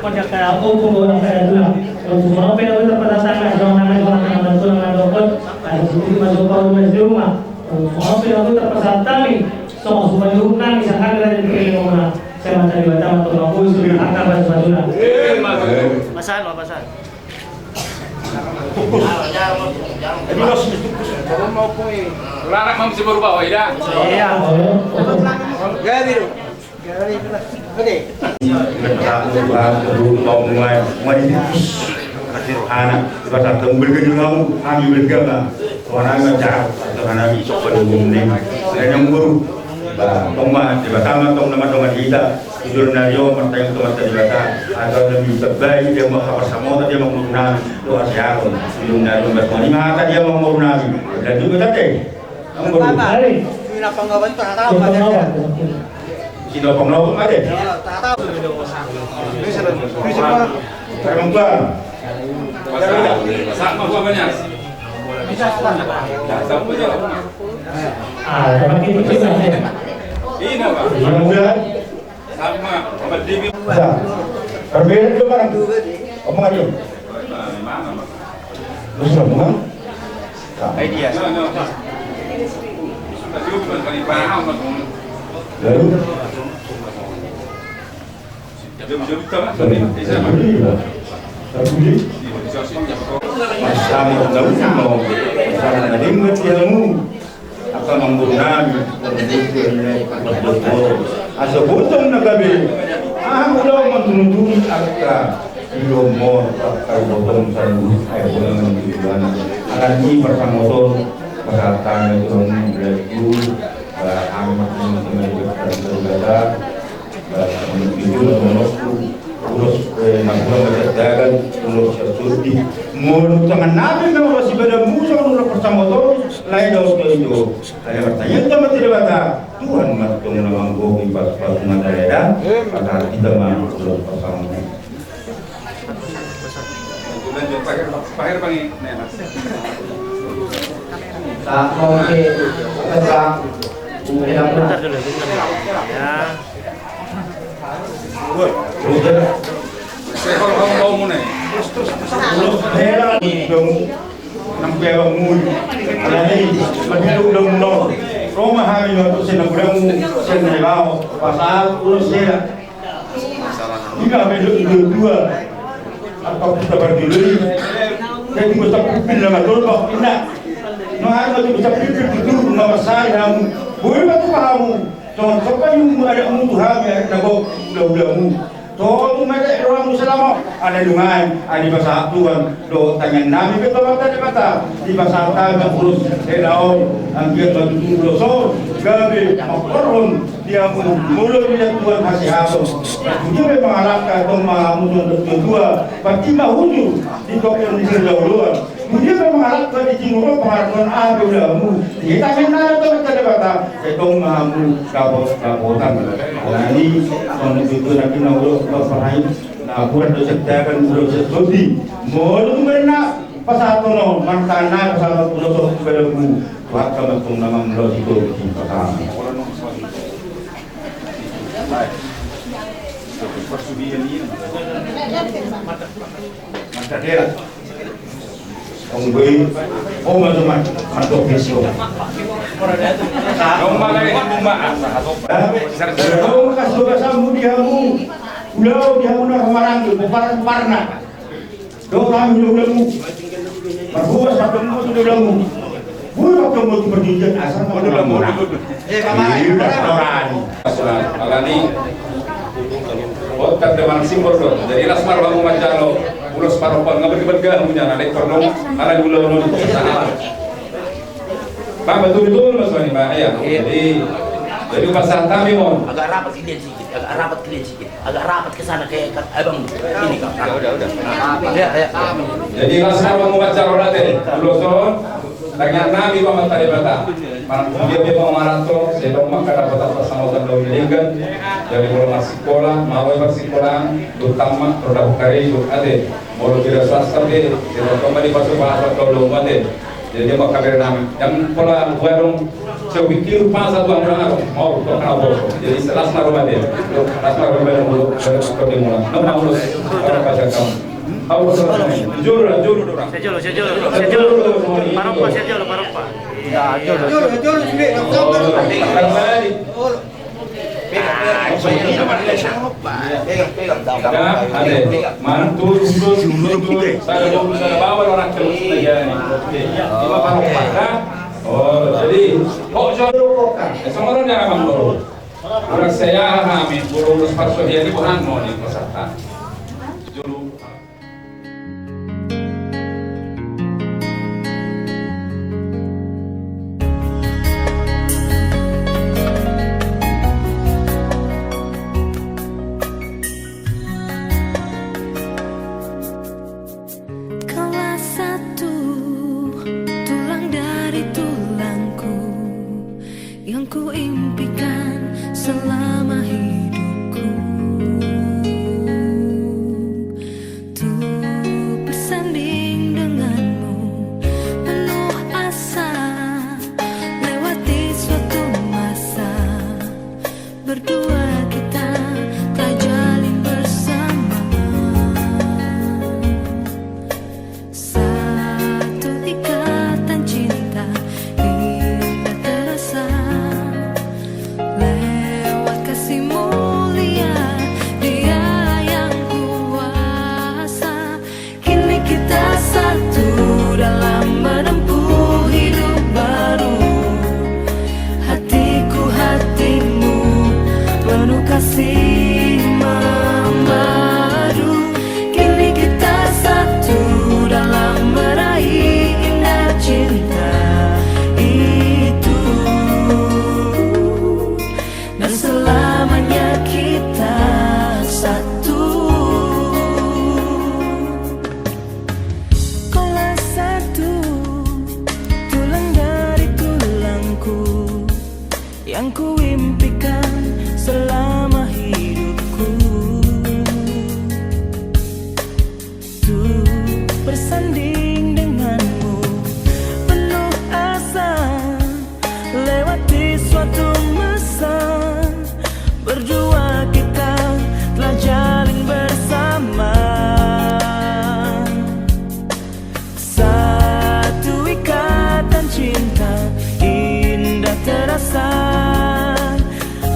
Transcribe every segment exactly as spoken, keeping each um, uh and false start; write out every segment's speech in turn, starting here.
Jaka opo bona kada tulang. Songon on pe na boi tarpasahat hami songon nama songon nama tulang na dohot. Ada buku masuk kau rumah di rumah. Songon on pe na boi tarpasahat hami songon sumpah ni uhum nami sangkami raja di pele mona. Saya mata di batama tolong boi sudah angka bahas batulang. Pasal lo pasal. Larak mam si baru bawa ida. Iya. Jadi. Oke. Kita buat rumah mulai mulai di akhir hana. Kita tak tembel ke dalam kami bergama. Tuhan anak jahat. Tuhan anak isok pada umum nih. Saya yang guru. Ba tong ma Debata ma tong na mandongani hita. Tujuan na rio martangiang tu Amanta Debata. Agar na bisa baik dia ma habar samota dia ma guru nami. Doa siaron. Tujuan na rio bertani mata dia ma guru nami. Dan juga tadi. Nang guru. Hai. Ini apa nggak bantu tak tahu. Sino panglopo ate. Sama gua banyak. Ah, sama kita. Ini apa? Sama gua. Sama, sama Dewi. Berbeda tuh kan. Omong aja. Terus ngomong. Idea. Lalu? Sama tahu no, sama na lima tiamu. Apa manggurunami, asa botong na gabe. Ah, udah mantunutun angka. Ilomor pakai botong sandu, ayo botong di mana? Anak ini pertama motor, peralatan itu belajar, amat ini kembali ke peralatan belajar, itu monosku, ulos, eh, nampula macam dagang, ulos sesuti, menurut tangan nabi memang masih pada musuh, ulos pertama motor, lain daus itu, ada pertanyaan sama tidak baca, Tuhan matung na manggohi pas-pas mata ledan, kata kita mah ulos pertama motor. Bentar dulu, bentar dulu. Ya. Nang pe abang mui. Alani, madilo udah muno. Roma hami waktu sena gudamu, sena lao, pasal, ulos sena. Iba melo dua-dua. Apa kita berdiri? Jadi masa pupil nama tolbak inna. No harus masa pupil itu nama saya kamu. Boleh batu kamu. Tong sopa yung ada mu tu hami ada bau udah-udah mu. Tong mata rohamu selama ada lungai ada pasahat Tuhan. Dohot tangiang nami pe tu Amanta Debata, dipasahat hami ulos hela on, anggiat ma tutu ulos on gabe mamporhon di hamu molo diida Tuhan hasehaton. Dia pe mangalangka tong ma hamu tong dua-dua, berarti ma hujur di topeng ni sirdauluan. Dia pe mangalangka di timur on pangarantoan aha pe ulamu. Di tangiang nami tu Amanta Debata, sai tong ma hamu dapot-dapotan. Alani tong dua-dua nangkin na ulos parhain. Na buat do sektakan ulos sesodi. Molo tu berna pasahat ono mantan na pasahat ulos sesodi balamu. Tuhan kama tung nama ulos itu di pasahat. Mantap ya. Onggoi, oh, mantap, mantap, mantap, besok. Dong, malah ini rumah. Hah? Dong, kasih bahasa mu di hamu. Ulau di hamu na kemarin, bukan parna. Dong, kami ulau-ulau mu. Marhuas, pakai mu, ulau-ulau mu. Buat pakai mu, perjanjian asal, pakai mu. Eh, Bapak, Bapak. Alani. Otak de manang simbol do. Jadi las ma rohamu manjalo ulos parompuan nga bergeberga munya na lektor do. Ala gula ulos. Pak, betul-betul Mas Wani, Pak. Iya. Jadi, jadi pasahat kami mau. Agak rapat kalian sedikit, agak rapat kalian sedikit, agak rapat ke sana kayak abang ini, Kak. Udah, udah, udah. Ya, ya. Jadi las ma rohamu manjalo ate. Ulos on. Tangiang nami tu Amanta Debata. Manang dia pe mangaranto, sai tong ma dapotan parsamotan do di denggan. Jadi molo marsikola, maoi parsikolaan, dohot tama, ro dapotan karejo, ate. Molo bira swasta pe, sai tong ma dipasupasu do ulamu, ate. Jadi, angka bere nami, yang pola buarung, so pikir pas satu angka angka, mau, kau kena bos. Jadi, selas na rumah dia. Selas na rumah dia, mau, mau, mau, mau, mau, orang pacar kamu. Au, jolo, jolo, jolo. Sejolo, sejolo, sejolo. Parompa, sejolo, parompa. Jolo, jolo, sini. Oh, kembali. Pegang, pegang. Pegang, pegang. Mantul, mantul, mantul. Sada bawah, sada bawah, orang terus saja nih. Lima parompa, dah. Oh, jadi, kok jolo kok kan? Sama orang dia abang dulu. Orang saya, amin. Guru urus parso dia di Bohan mau nih, peserta. Jolo. Kaulah satu tulang dari tulangku yang kuimpikan selama hidupku. Untuk bersanding denganmu, penuh asa lewati suatu masa. Berdua kita telah jalin bersama. Satu ikatan cinta indah terasa lewat kasih mulia Dia yang kuasa. Kini kita satu dalam menempuh hidup baru. Hatiku hatimu penuh kasih memadu. Kini kita satu dalam meraih indah cinta itu. Dan selamanya kita satu. Kaulah satu tulang dari tulangku yang kuimpikan selama hidupku. Untuk bersanding denganmu, penuh asa lewati suatu masa. Berdua kita telah jalin bersama. Satu ikatan cinta indah terasa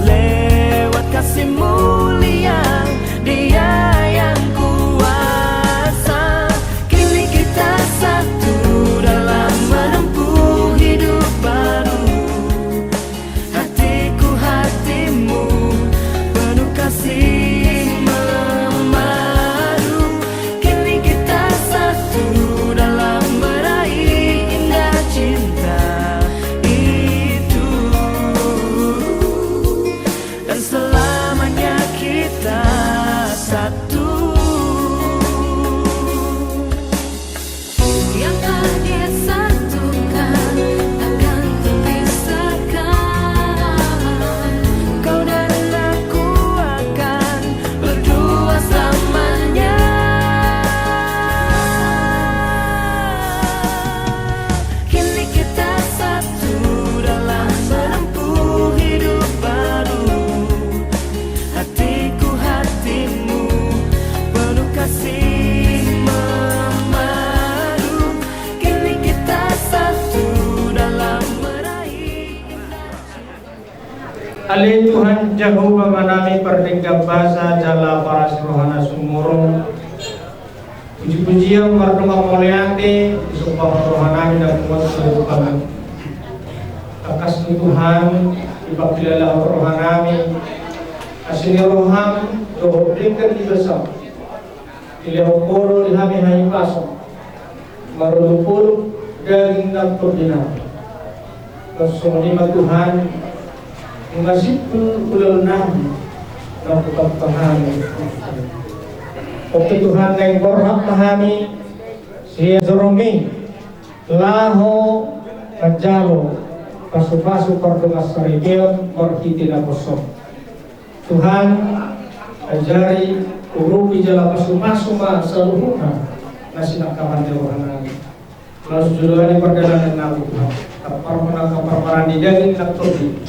lewat kasih mulia Dia yang kuasa. Kini kita satu dalam menempuh hidup baru. Hatiku hatimu penuh kasih memadu. Kini kita satu dalam meraih indah cinta itu. Dan selamanya kita satu. Yang telah disatukan takkan terpisahkan. Kau dan aku akan berdua selamanya. Kini kita satu dalam menempuh hidup baru. Hatiku hatimu penuh kasih memadu. Kini kita satu dalam meraih. Ale Tuhan Jahowa, Amanami pardenggan basa jala paras roha na sumurung. Puji-pujian mardongan mauliate disomba rohanami na kuat tu Tuhan. Tangkas do Tuhan, dipangkilala rohanami asi ni roham dohot denggan ni basam. Dilehon Ho do di hami hahipason, marolopolop daging nang tondinami. Songon i ma Tuhan, nunga simpul ulaonnami, nunga hupasahat hami. Oke Tuhan, naeng borhat ma hami sian joroMi laho manjalo pasu-pasu pardongansaripeon marhite napossoM. Tuhan, ajari, urupi jala pasu-pasu ma saluhutna na sinangkapan ni rohanami. Laos joloan ni pardalanan nami, Tuhan, tampar ma nang parmaraan ni daging nang tondi,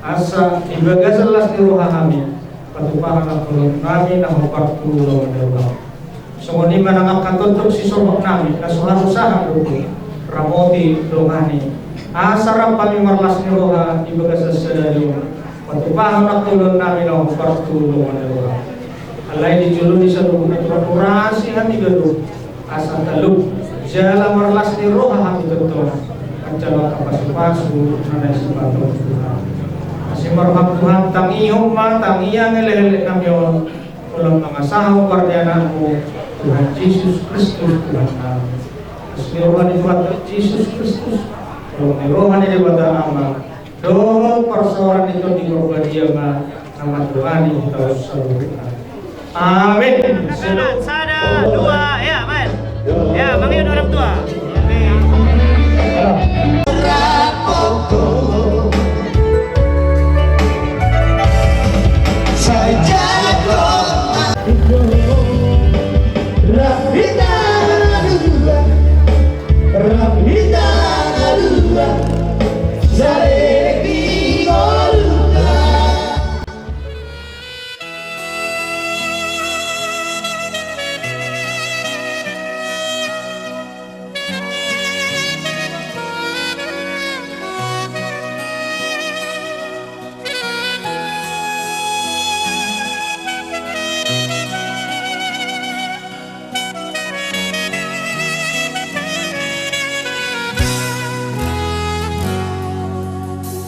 asa di bagasan las ni roha nami patupahon nang holong nami na hombar tu lomo ni roha. Songon i ma nang angka tondong sisorhot nami na so harosahan do, ramoti, dongani, asa rap hami marlas ni roha di bagasan sadari on patupahon nang holong nami na hombar tu lomo ni roha. Alai di jolo ni saluhut na turapurasi hami ganup, asa talup jala marlas ni roha hami tongtong manjalo angka pasupasu na naeng sipasahat Tuhan. Asi ma roham Tuhan, tangihon ma, tangiang elekelek nami on, holan mangasahon pardalanan-Mu, Tuhan Jesus Kristus Tuhan nami. Asi ni roha ni Tuhanta Jesus Kristus, holong ni roha ni Debata Ama, dohot parsaoran ni Tondi Porbadia ma na mandongani hita saluhutna. Amin. Sada, dua, ya, main. Ya, mangido orang tua.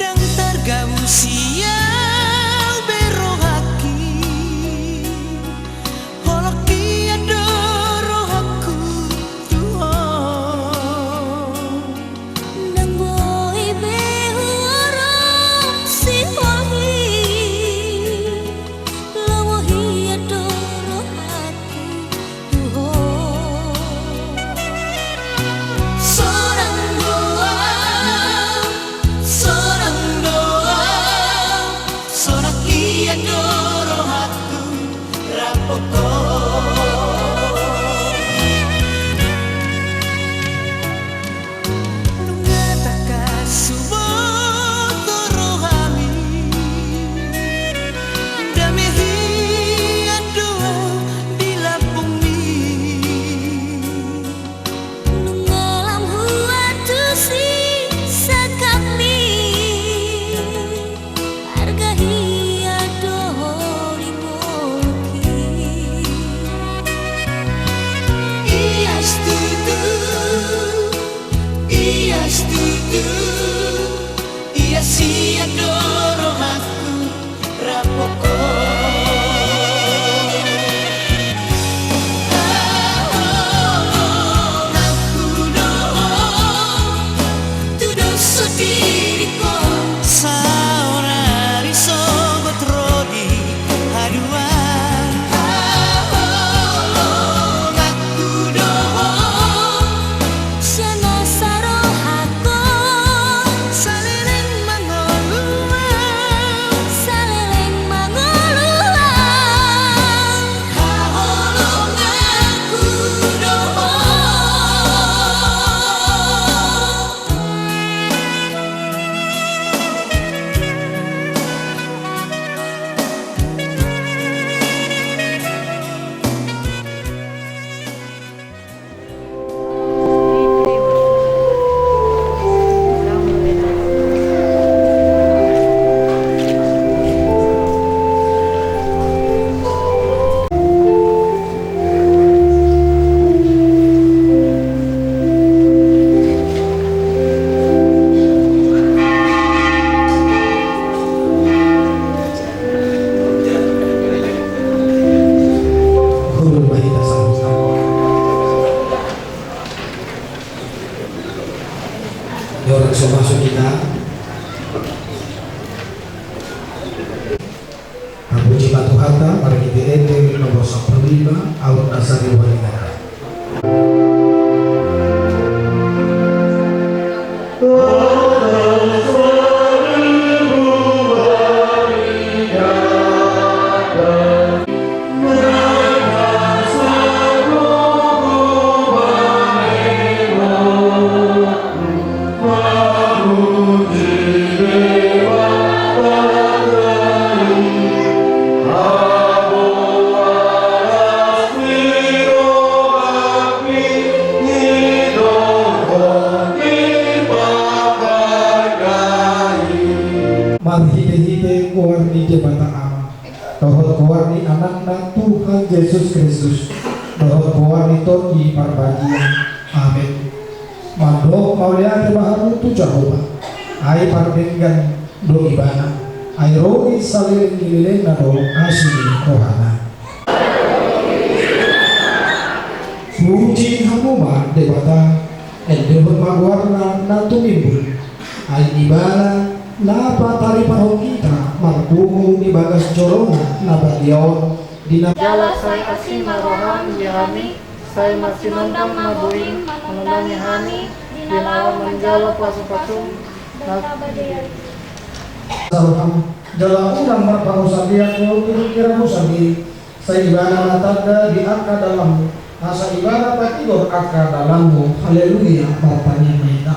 Ndang targabus i au be rohangki, holong hian do rohangku tu Ho. Ndang boi be huarap sihohot i, lomo hian do rohangku tu Ho. Sonang do au, sonang do au, sonang hian do rohangku rap Ho. Nunga tangkas huboto rohami, dame hian do di lambungmi. Nunga lam huantusi sangkapmi, arga hian do Ho di ngolungki. Ias tutu, ias tutu, ias hian do rohangku rap Ho. Haholonganku do Ho, tu dos songon diriku, saonari sogot ro di haduan. Haholonganku do Ho, sian nasa rohangku, saleleng mangolu au, saleleng mangolu au. Haholonganku do Ho. Di orang so masuk kita. Tapuji ma Tuhanta, marhite ende nomor sampulu lima, Aut na Saribu Hari Ganda. Jesus Kristus, dohot goar ni Tondi Parbadia. Amen. Mandok mauliate ma hamu tu Jahowa, ai pardenggan do Ibana, ai ro i saleleng ni lelengna do asi ni rohana. Puji hamu ma Debata, endehon ma goarna na tumimbul, ai Ibana na patariparhon hita marpungu di bagas joroNa na badia on, di na Jala sai asi ma rohaM di hami, sai marsinondang ma bohiM manondangi hami, di na laho manjalo pasupasuM na badia i. Saruham, jala unang marpangusadean Ho tu hiramusan i, sai Ibana ma tanda di angka dalanMu, asa Ibana patigor angka dalanMu. Haleluya, martangiang ma hita.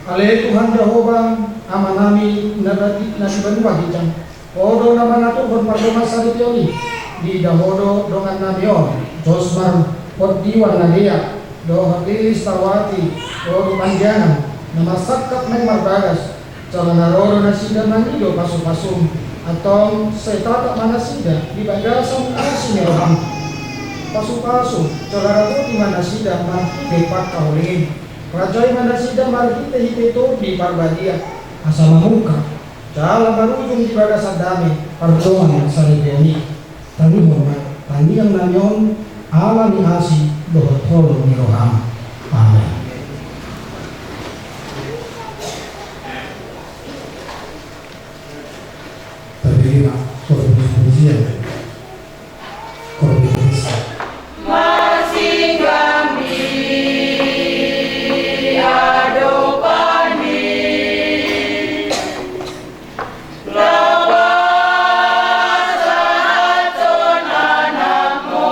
Ale Tuhan Jahowa, Amanami na di, na di banua ginjang, Ho do na mangaturhon pardongan saripeon i. Diida Ho do dongannami on, Josmar, Hot Diwan Nadea, dohot Lilis Tawati, Toru Pandiangan, na marsangkap naeng marbagas, jala na ro do nasida mangido pasupasuM. Antong sai tatap ma nasida di bagasan asi ni rohaM. Pasupasu, jala radoti ma nasida marhite pangkaholingin. Rajai ma nasida marhitehite Tondi Parbadia, asa mamungka jala marujung di bagasan dame pardongan saripeon i. Tangihon ma tangiangnami on ala ni asi dohot holong ni rohaM. Amen. Tabege ma horbo ni pujian. Horbo ni pujian. Marsinggang di adopanMi. Laho pasahathon AnakMo,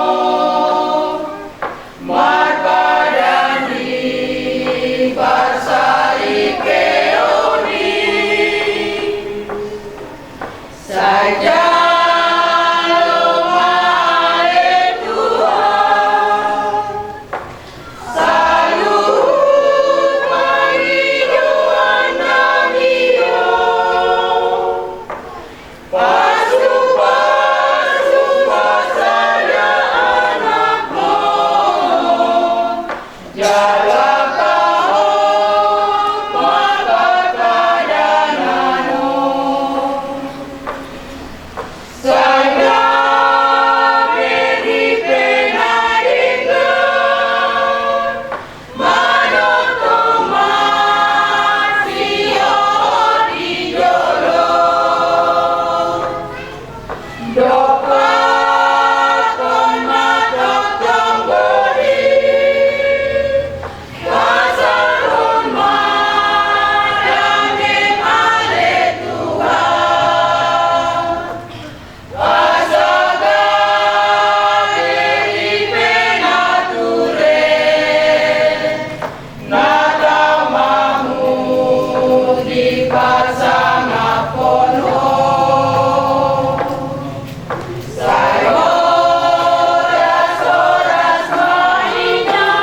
marpadan di parsaripeon i. Sai jalo ma ale Tuhan, saluhut pangidoannami on. Pasupasu ma sada AnakMo, jala pahompu ma parpadanan on. Sai gabe ripe na denggan, manongtong ma sihol di jolo. Dompakkon ma tongtong gori, pasahathon ma damem ale Tuhan. Asa gabe ripe na ture, na tau mamungka dipasangaphon Ho. Sai horas-horas ma inna,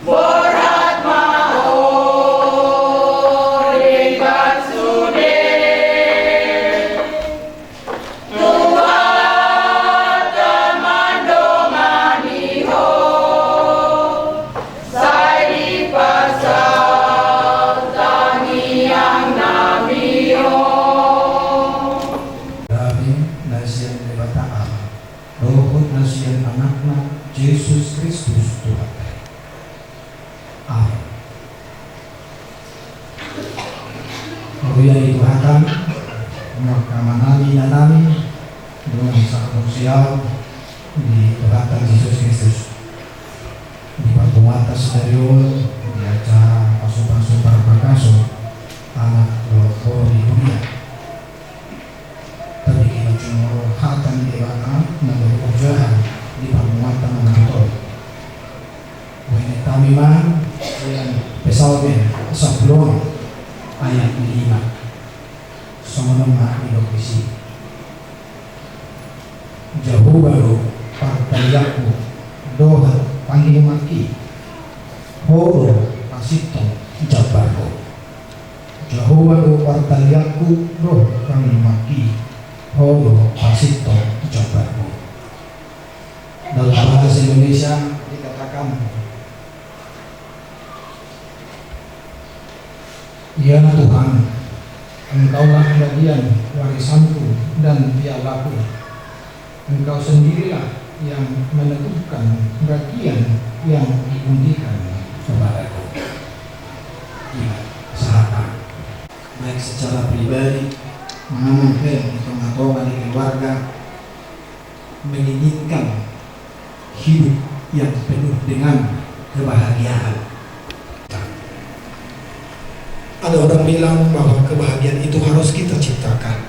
borhat ma on denggan sude. Tuhanta mandongani ho, sai dipasaut tangiangnami on. Dame na sian Debata Ama, dohot na sian Anakna Jesus Kristus Tuhanta i. Amen. Huria ni Tuhanta, angka amanami, inanami, dongan sahaporseaon di Tuhanta Jesus Kristus. Di parpunguanta sadari on, di acara pasupasu parbagas anak dohot boru ni huria. Tabege ma jumolo hata ni Debata na boi hujaha di parpunguanta manang tong. Baen hami ma sian Psalmen sampulu onom ayat lima. Songon on ma didok disi. Jahowa do partalianku dohot pangihumanki, Ho do pasintong jambarku. Jahowa do partalianku dohot pangihumanki, Ho do parsintong jambarku. Dalam bahasa Indonesia dikatakan, "Ya Tuhan, Engkaulah bagian warisanku dan pialaku. Engkau sendirilah yang menentukan bagian yang diundikan kepadaku." Ima sahatna. Baik secara pribadi, manang pe di tongatonga ni keluarga, menginginkan hidup yang penuh dengan kebahagiaan. Ada orang bilang bahwa kebahagiaan itu harus kita ciptakan.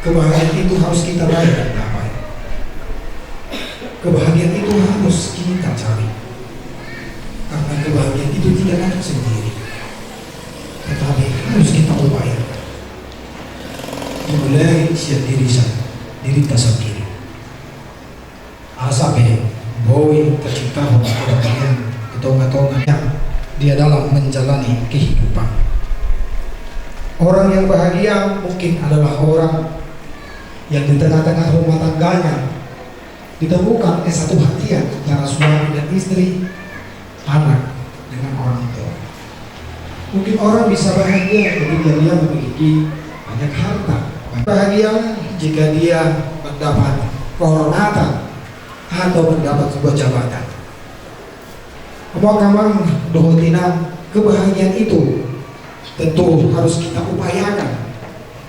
Kebahagiaan itu harus kita raih dan dapat. Kebahagiaan itu harus kita cari. Karena kebahagiaan itu tidak datang sendiri. Tetapi harus kita upayakan. Dimulai sian diri sa-, dirinta sandiri. Asa pe boi taciptahon kebahagiaan di tongatonga di dalam menjalani kehidupan. Orang yang bahagia mungkin adalah orang yang di tengah-tengah rumah tangganya ditemukan kesatuhatian antara suami dan istri, anak dengan orang tua. Mungkin orang bisa bahagia ketika dia memiliki banyak harta. Bahagia jika dia mendapat kehormatan atau mendapat sebuah jabatan. Amang, amang dohot inang, kebahagiaan itu tentu harus kita upayakan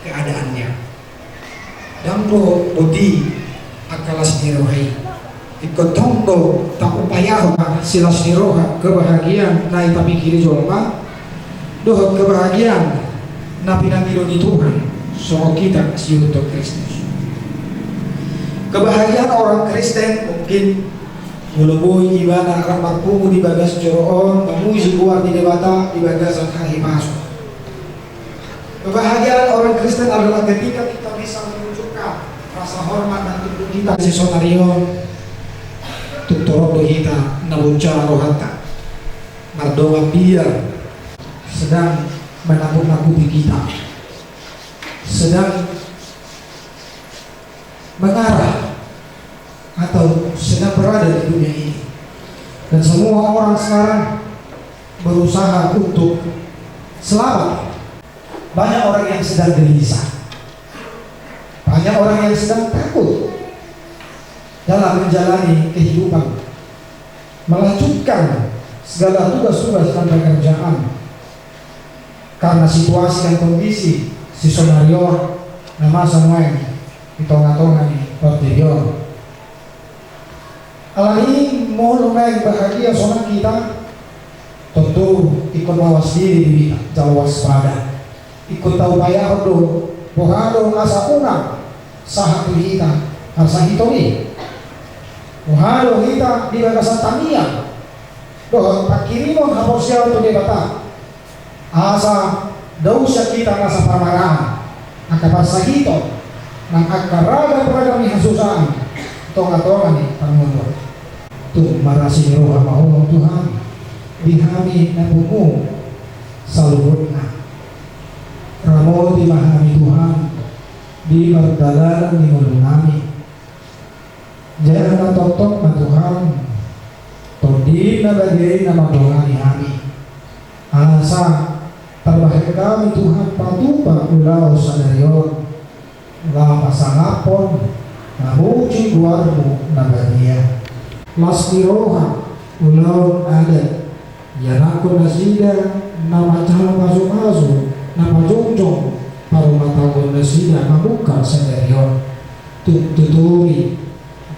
keadaannya. Ndang do boti angka las ni roha i. Ingkon tong do taupayahon silas ni roha kebahagiaan na i tapingkiri jolma dohot kebahagiaan na pinangido ni Tuhan songon hita siihuthon Kristus. Kebahagiaan orang Kristen mungkin molo boi ibana rap marpungu di bagas joro on, mamuji goar ni Debata di bagasan hahipason. Kebahagiaan orang Kristen adalah ketika kita bisa menunjukkan rasa hormat dan tunduk kita. Di saonari on, tung torop do hita na bonjala rohanta, mardongan biar, sedang menakut-nakuti kita, sedang mengarah atau sedang berada di dunia ini. Dan semua orang sekarang berusaha untuk selamat. Banyak orang yang sedang gelisah. Banyak orang yang sedang takut dalam menjalani kehidupan, melanjutkan segala tugas-tugas dan pekerjaan. Karena situasi dan kondisi di saonari on na masa nuaeng di tongatonga ni portibi on. Alani i molo naeng bahagia sonang hita, tontu ingkon mawas diri do hita jala waspada. Ingkon taupayahon do boha do asa unang sahat tu hita parsahiton i. Boha do hita di bagasan tangiang dohot pangkirimon haporseaon tu Debata. Asa dao sian hita nasa parmaraan angka parsahiton nang angka ragam-ragam ni hasusaan tongatonga ni parngoluon. Tung marasi ni roha ma Ho Tuhan di hami na pungu saluhutna. Ramoti ma hami Tuhan di pardalanan ni ngolunami. Jala na tongtong ma Tuhan, Tondim na badia i na mandongani hami. Asa tarbahen hami Tuhan patupa ulaon sadari on, laho pasangaphon, mamuji goarmu na badia. Las ni roha, ulaon adat, ianakhon nasida na manjalo pasupasu na pajongjong parumatanggaon nasida mamungka sadari on. Tung tuturi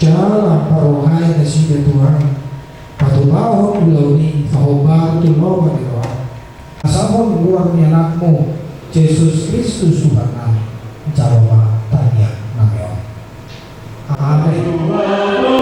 jala parohai nasida Tuhan, patupahon ulaon i pahombar tu lomo ni roha. Pasahon goar ni Anakmu Jesus Kristus Tuhannami, jalo ma tangiangnami on. Amen.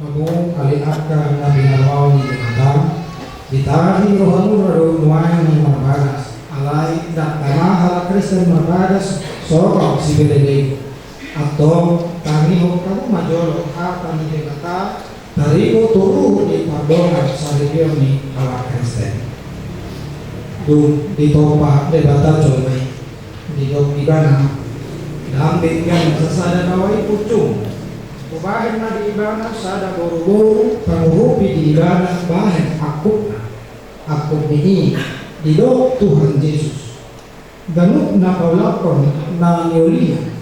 Hamu ale angka na binahen ni Debata, ditahi rohamuna do nuaeng marbagas, alai ndang tama halak Kristen marbagas songon sipelebegu. Antong, tangihon hamu ma jolo hata ni Debata, taringot tu ruhut ni pardongan saripeon ni halak Kristen. Dung ditompa Debata jolma i, didok Ibana, ndang denggan sasada baoa i punjung. Hubahen ma di ibana sada boruboru pangurupi di ibana bahen angkupna. Angkup ni i didok Tuhan Jesus. Ganup na paulakhon na niolian,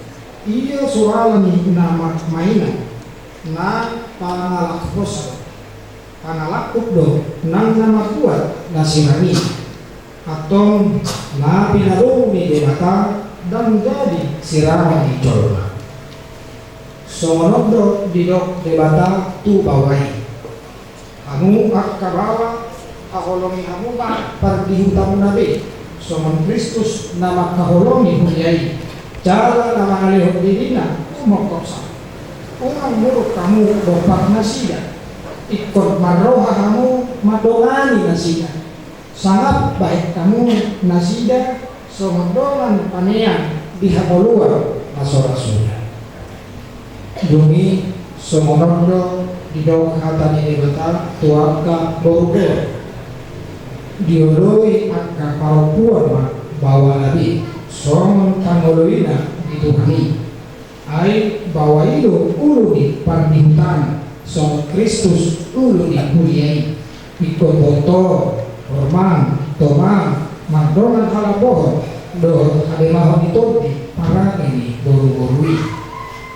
ia so ala ni na marmainan, na pangalangkuphonsa do. Pangalangkup do nang na mambuat na sirang i. Antong na pinadomu ni Debata ndang jadi siraman ni jolma. Songon on do didok Debata tu baoa i. Hamu angka baoa, haholongi hamu ma pardihutamuna be, songon Kristus na mangkaholongi huria i, jala na mangalehon dirina tu mongkopsa. Unang muruk hamu dompak nasida, ingkon marroha hamu mandongani nasida. Sangap bahen hamu nasida songon dongan paneang di hangoluan na so ra suda. Dung i songon on do didok hata ni Debata tu angka boruboru. Dioloi angka parompuan ma baoana be songon pangoloina di Tuhan i. Ai baoa i do ulu ni pardihutaan, songon Kristus ulu ni huria i. Ingkon boto, hormang, tomang, mardongan halambohon dohot hademahon ni tondi parange ni boruboru i.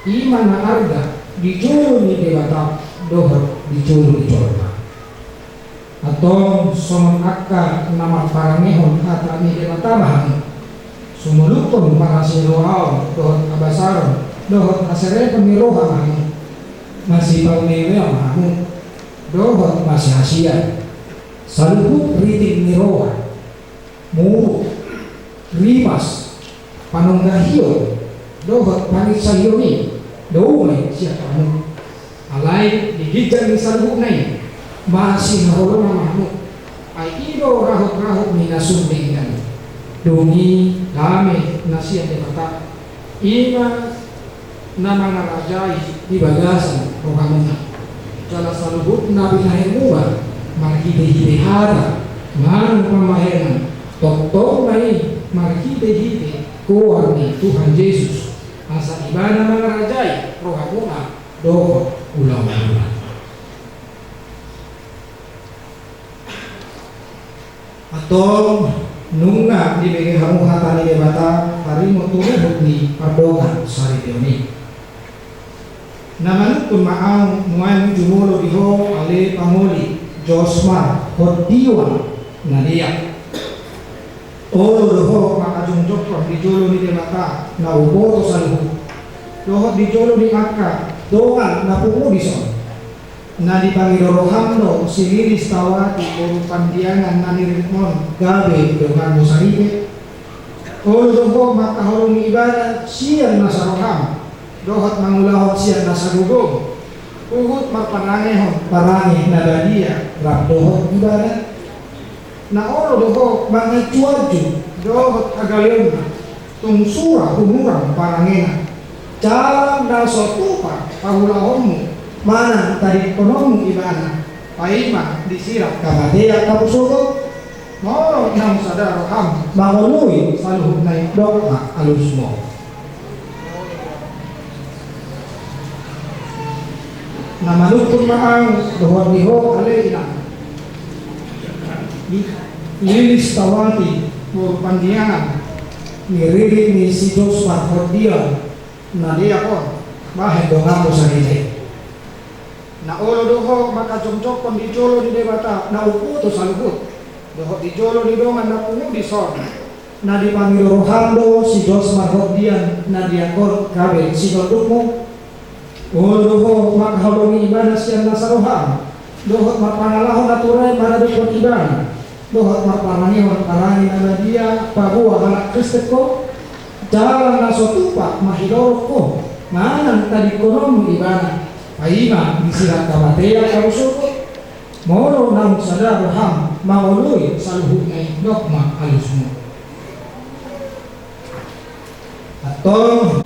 I ma na arga di jolo ni Debata dohot di jolo ni jolma. Antong songon angka na marparangehon hata ni Debata ma hamu. Sumolukhon parasirohaon dohot habasaron dohot haserepon ni roha ma hamu. Masipauneunean ma hamu dohot masihasian. Saluhut riting ni roha, muruk, rimas, panonggahion dohot panginsahion i dao ma i sian hamu. Alai di ginjang ni saluhutna i, masihaholongan ma hamu. Ai i do rahutrahut ni na sun denggan. Dung i dame na sian Debata, i ma na mangarajai di bagasan rohamuna. Jala saluhut na binahenmuna marhitehite hata manang pambahenan, tongtong ma i marhitehite goar ni Tuhan Jesus, asa Ibana mangarajai rohamuna dohot ulaonmuna. Antong, nunga dibege hamu hata ni Debata taringot tu ruhut ni pardongan saripeon i. Na manungkun ma ahu nuaeng jumolo di ho ale pangoli, Josmar, Hondiwan, Nadeak. Olo do ho mangkajongjongkon di jolo ni Debata na umboto saluhut, dohot di jolo ni angka dongan na pungu dison. Na dipangido roham do si Lilis Tawati boru Pandiangan na niremon gabe donganmu saripe. Olo do ho mangkaholongi ibana sian nasa roham, dohot mangulahon sian nasa gogom, huhut marparangehon parange na badia rap dohot ibana. Na olo do ho manganjuanju dohot hagaleonna, tung sura humurang parangena. Jala na so tupa pangulahonmu manang tadingkononmu ibana, paima disirang hamatean hamu sogot. Molo naung sada roham mangoloi saluhutna i, dok ma alusmu. Na manungkun ma ahu dohot di ho ale inang. Di, Lilis Tawati, Purpandiangan, ni riri ni si Jos Marhordian, na diakon, bahen donganmu sahite. Na olo do ho mangkajongjongkon di jolo ni Debata na umboto saluhut, dohot di jolo ni dongan na pungu dison. Na dipangido roham do si Jos Marhordian na diakon gabe sinondukmu. Olo do ho mangkaholongi ibana sian nasa roham, dohot marpangalaho na ture maradophon ibana, dohot marparangehon parange na badia paboa halak Kristen ho, jala na so tupa ma hidorok ho manang tadingkononmu ibana, paima di silang hamatean hamu sogot. Molo naung sada roham mangoloi saluhutna i, dok ma alusmu. Antong.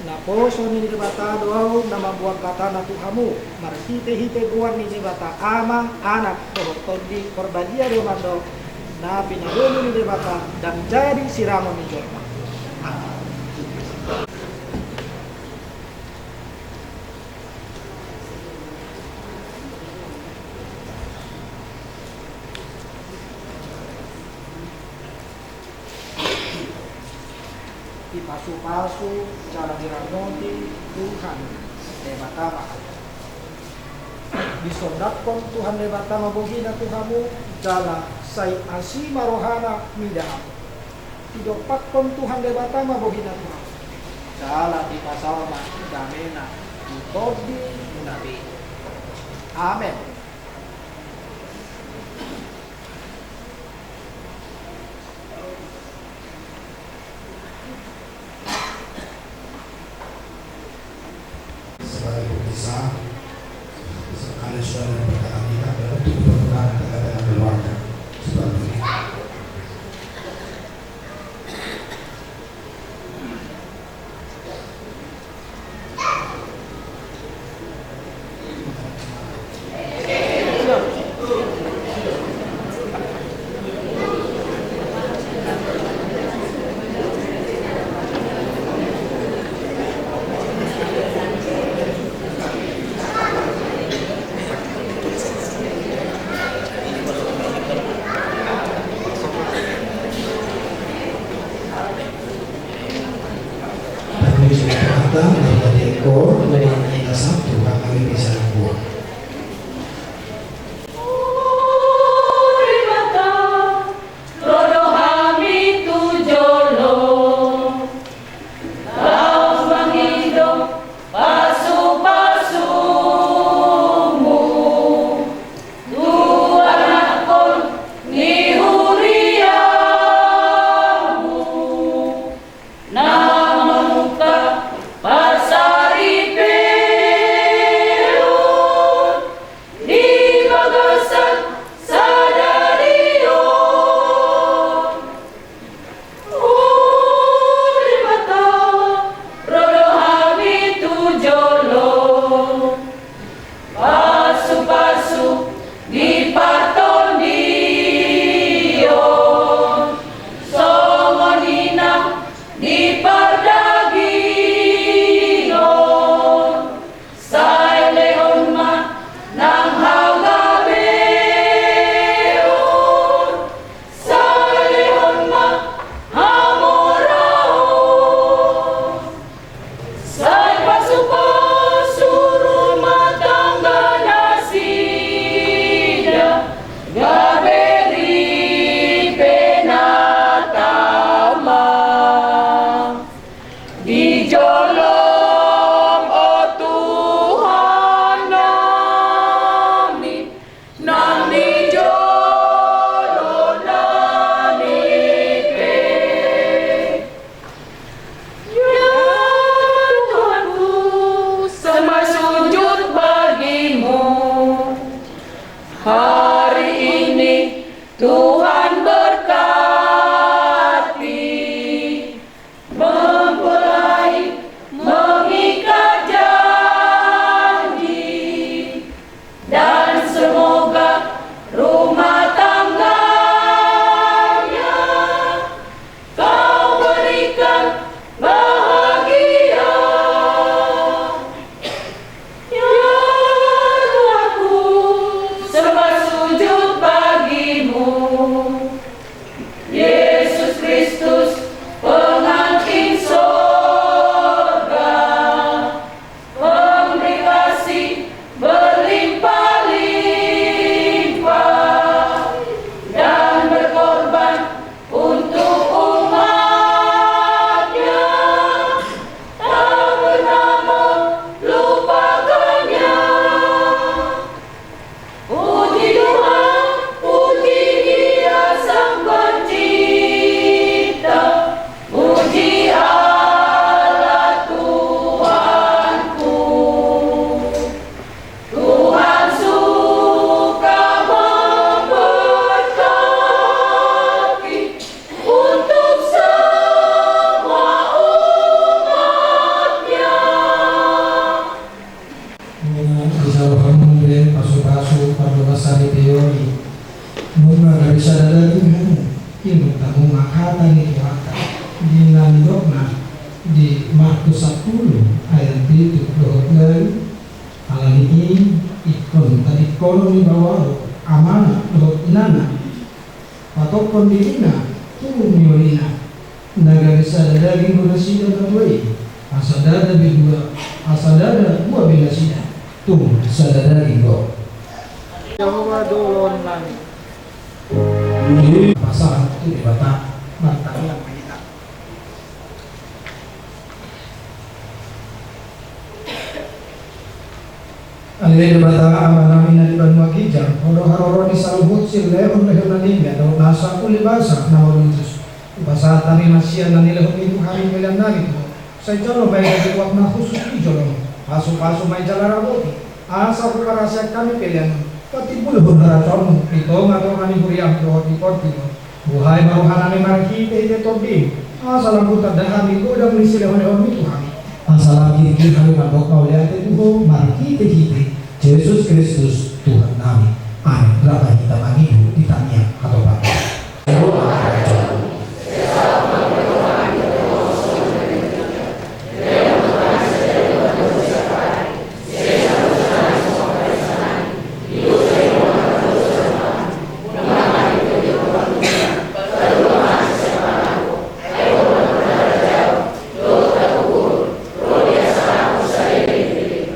Naposo ni Debata do ahu na mamboan hatana tu hamu, marhitehite goar ni Debata Ama, Anak, dohot Tondi Porbadia do mandok, na pinadome ni Debata ndang jadi sirangon ni jolma. Amen. Dipasupasu jala diramoti Tuhan Debata ma. Disondangkon Tuhan Debata ma bohina tu hamu, jala sai asi ma rohana mida hamu. Didompakkon Tuhan Debata ma bohina tu hamu, jala dipasaor ma damena tu tondimuna be. Amen. Sebagai pemirsa, sekalian sudah ada perkataan kita, dan untuk keperluan kita dengan keluarga. Seperti ini. Kami sudah datang dari Depok, dengan kita satu kami bisa buat. Pasupasu tu anakkon ni huriamu, na mamungka parsaripeon di bagasan sadari on. O Debata, ro do hami tu jolo. Pasupasu ni partondion, songon i nang ni pardagingon. Sai lehon ma nang hagabeon, sai lehon ma hamoraon. Sai pasupasu rumah tangga nasida, gabe ripe na tama. Di jolom, o Tuhan nami, nang di jolo nami pe. Ya Tuhanku, sembah sujud bagimu. Hari ini Tuhan berkati, mempelai mengikat janji, dan semoga rumah tangganya Kau berikan bahagia. Ya Tuhanku, sembah sujud Sada daging hamu, ingot hamu ma hata ni Tuhanta, di na nidokna di Markus sampulu ayat pitu dohot ualu. Alani i ingkon tadingkonon ni baoa do amana dohot inana, patophon dirina tu niolina. Na gabe sada daging do nasida na dua i, asa ndada be dua, asa ndada dua be nasida, tung sada daging do. Jahowa do loan nami. Pasahat tu Debata. Martangiang ma hita. Ale Debata Amanami na di banua ginjang, Ho do haroro ni saluhut silehonlehon na nian dohot nasa uli basa na mauliutus. Hupasahat hami ma sian na nilehonMi tu hami pelean nami tu Ho. Sai jalo ma i gabe uap na hushus di joloMu. Pasupasu ma i jala ramoti, asa huparhaseang hami pelean on patimbulhon harajaonMu di tongatonga ni huriaM dohot di portibi on. Buhai ma rohanami marhitehite TondiM, asa lam hutanda hami godang ni silehonlehonMi tu hami. Asa lam girgir hami mandok mauliate tu Ho marhitehite Jesus Kristus Tuhannami. Amen. Rap ma hita mangido di tangiang hatopan.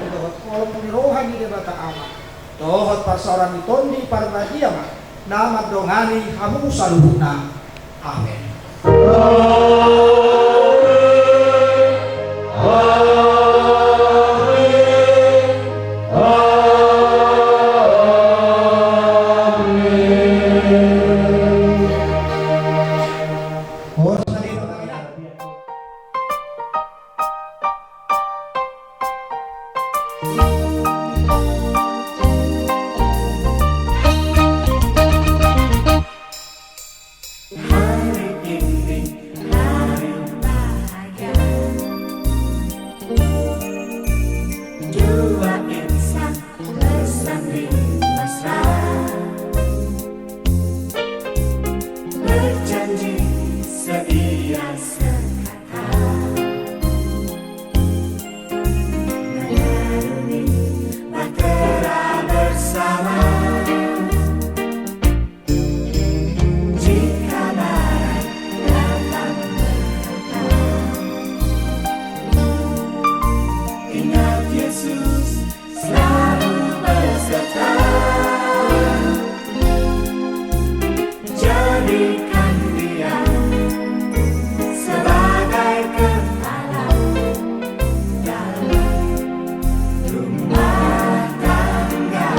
Dohot holong ni roha ni Debata Ama, dohot parsaoran ni Tondi Parbadia ma na mandongani hamu saluhutna. Amen. Hari ini hari bahagia. Dua insan bersanding mesra, berjanji setia sekata. Mengarungi bahtera bersama. Jika badai datang menerpa, ingat Yesus selalu beserta. Jadikan Dia sebagai kepala dalam rumah tangga.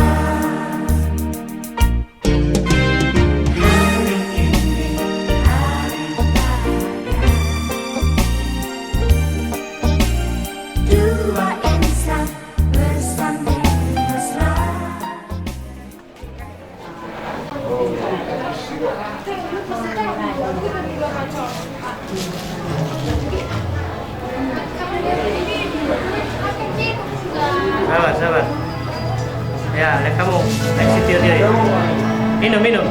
Hari ini hari bahagia. Dua insan bersanding mesra. Sabar, sabar. Ya, lihat kamu. Lihat si Tio dia, ya. Minum, minum.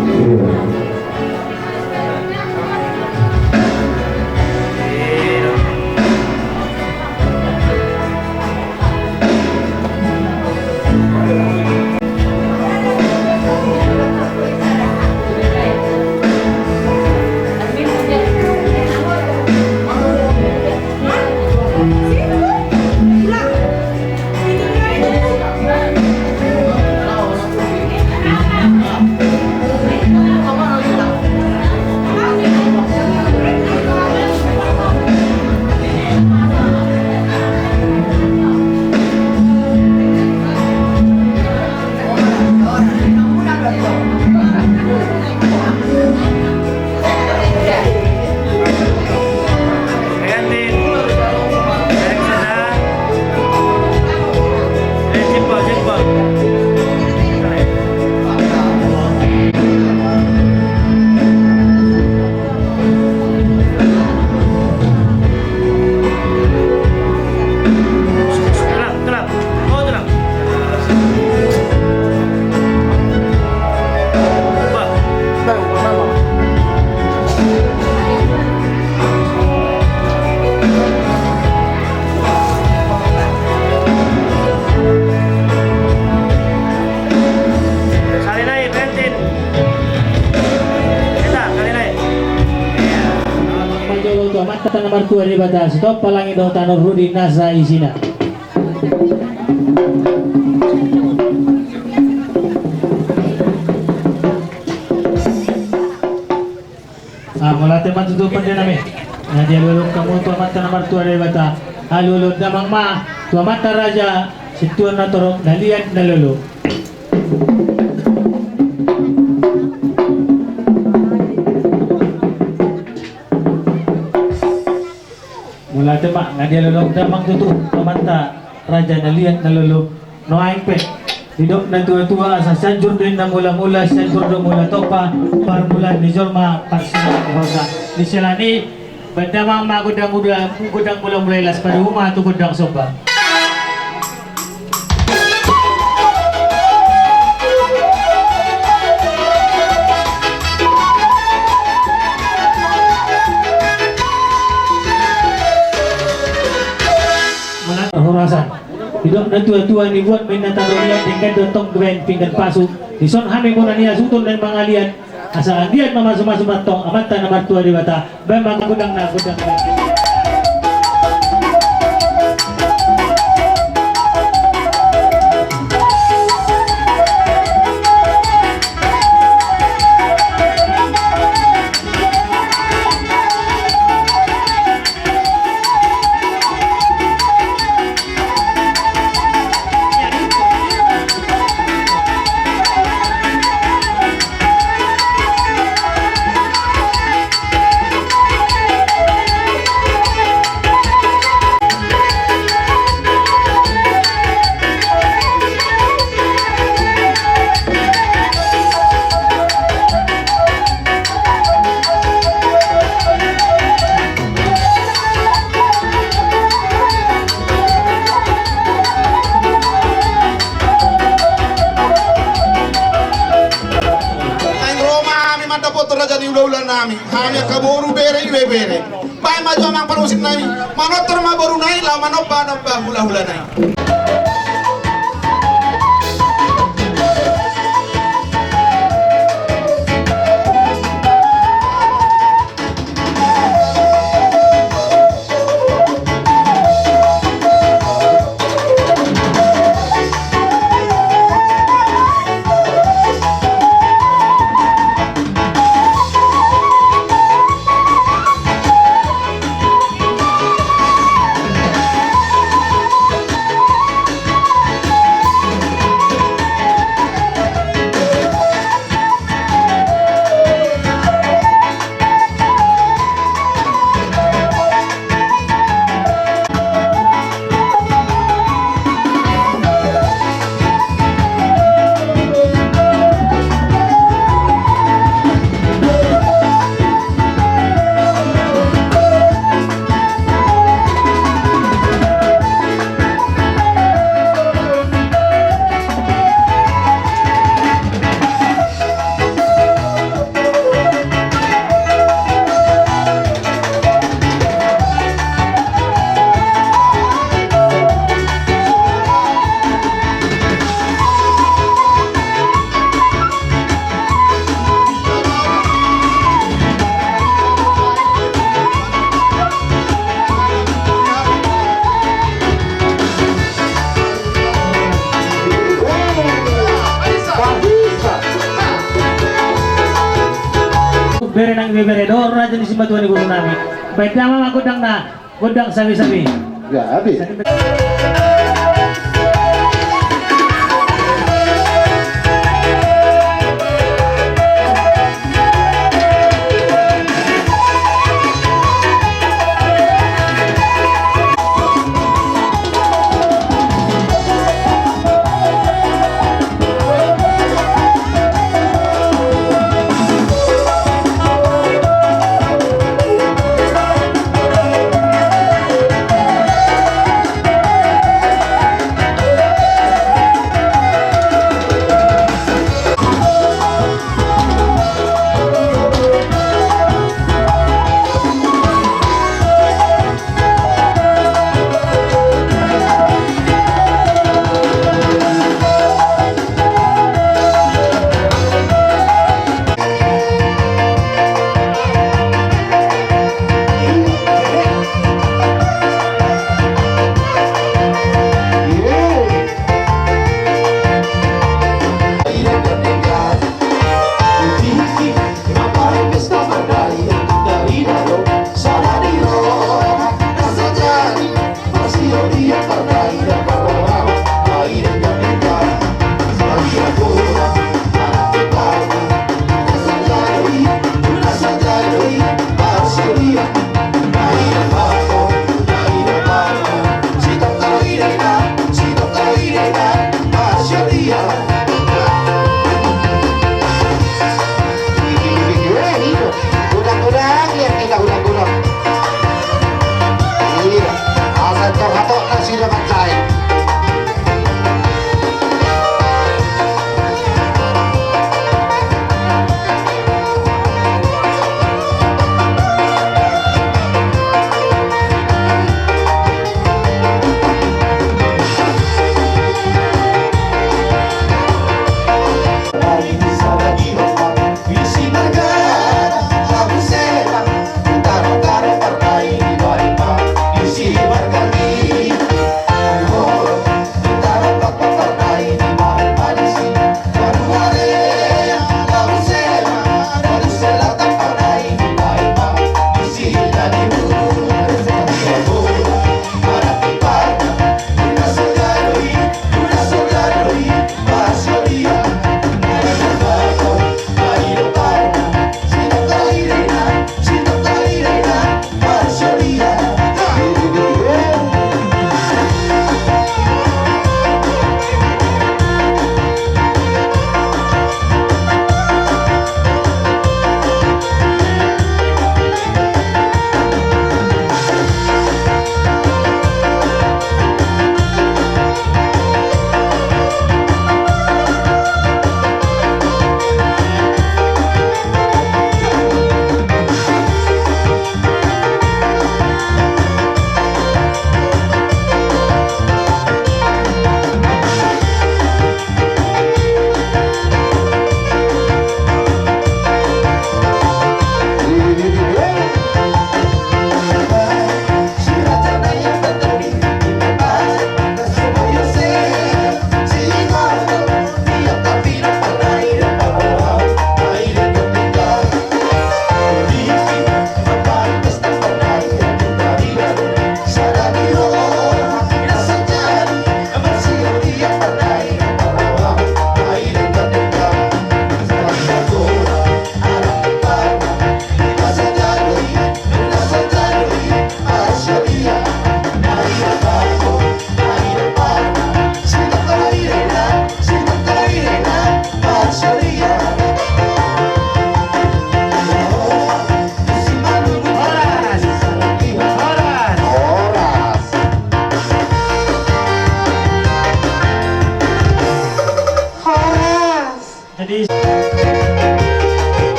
Amanta na martua Debata, sitompa langit dohot tano ro di nasa isina. Ah, mauliate ma tutu pande nami. Na dialualuhon hamu tu Amanta na martua Debata, alualuhon damang ma tu amanta raja, sintua na torop, na liat na lolo. Mauliate ma, nga dia lolo damang tutu, amanta raja na liat na lolo. Nuaeng pe didok na tuatua, asa Sianjur do inna mulamula, Sianjur do mula tompa, parmulaan ni jolma, parsilaan ni hosa. Di sela ni i, baen damang ma gondang muda, gondang mulamula i, laos padomu ma tu gondang somba. Mauliate. Horasan. Didok na tuatua, nibuat ma inna tano liat, denggan do tong dibaen pinggan pasu. Dison hami muna ni hasuhuton na mangaliat. Asa anggiat ma mamasumasu ma antong Amanta na martua Debata. Baen ma gondangna, gondangna. Naeng ro ma hami mandapothon raja ni hulahula nami, hami angka boru, bere, ibebere. Baen ma jo amang parmusik nami, manortor ma boruna i laho manombanomba hulahula nami. Bere nang ibebere dohot raja ni simatua ni boru nami. Baen damang ma gondangna, gondang sabisabi. Ya, habis.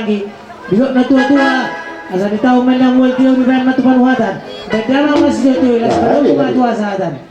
Nangkin na tuatua, asa di taon ma na mual tio dibaen ma tu panuhatan. Baen damang ma sijotio, las ma tu panuhatan.